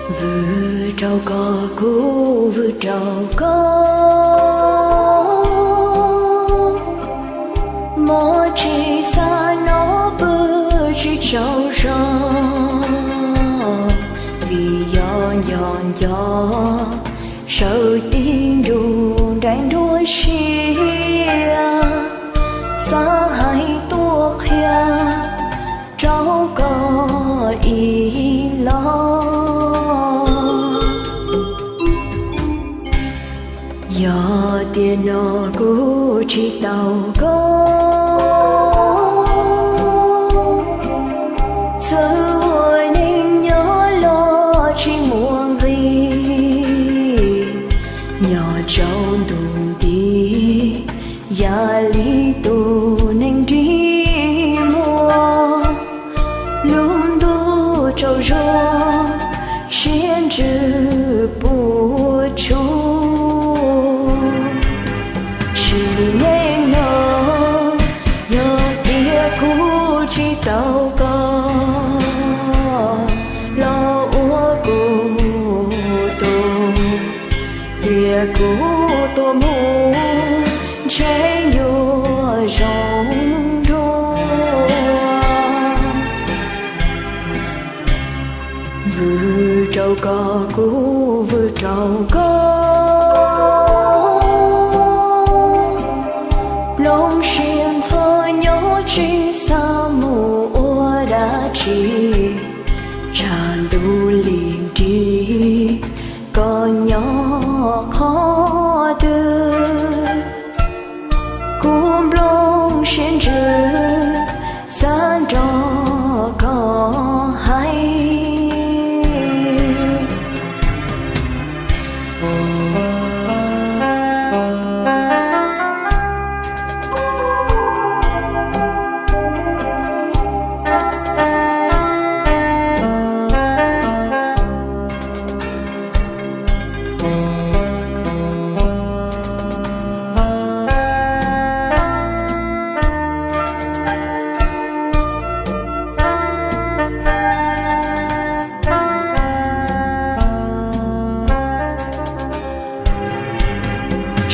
Vwm rau koj, kuv vwm rau koj, mob tsis xav hnov, pw tsis tsaug zog, vim yog nco nco sawv tib nrug nraim nruab siab, xav hais tuaj qhia rau koj ib los. Yog tiam no kuv tsis tau koj, txawm ua neej nyob los tsis muaj nqis, nyob tsaus ntuj nti yam li tus neeg nrig muag, lub ntuj tsaug zog, siab ntsws puas tsuaj. Sim neej no, yog tias kuv tsis tau koj los ua kuv tus, tias kuv tuaj mus ntshe yuav zoo dua. Vwm rau koj, kuv vwm rau koj, nplooj siab ntxhov nyob tsis xav mus ua dab tsi, tshav ntuj lig nrig, koj nyob qhov twg, kuv nplooj siab ntsws xav nrog koj hais.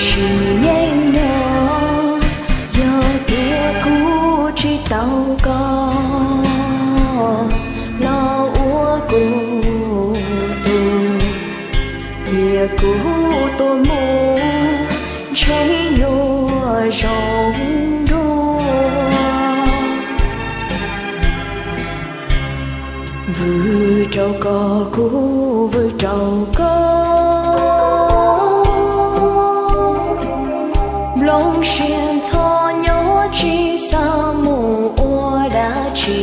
Sim neej no, yog tias kuv tsis tau koj los ua kuv tus, tias kuv tuaj mus ntshe yuav zoo dua. Vwm rau koj, kuv vwm rau koj, nplooj siab ntxhov nyob tsis xav mus ua dab tsi,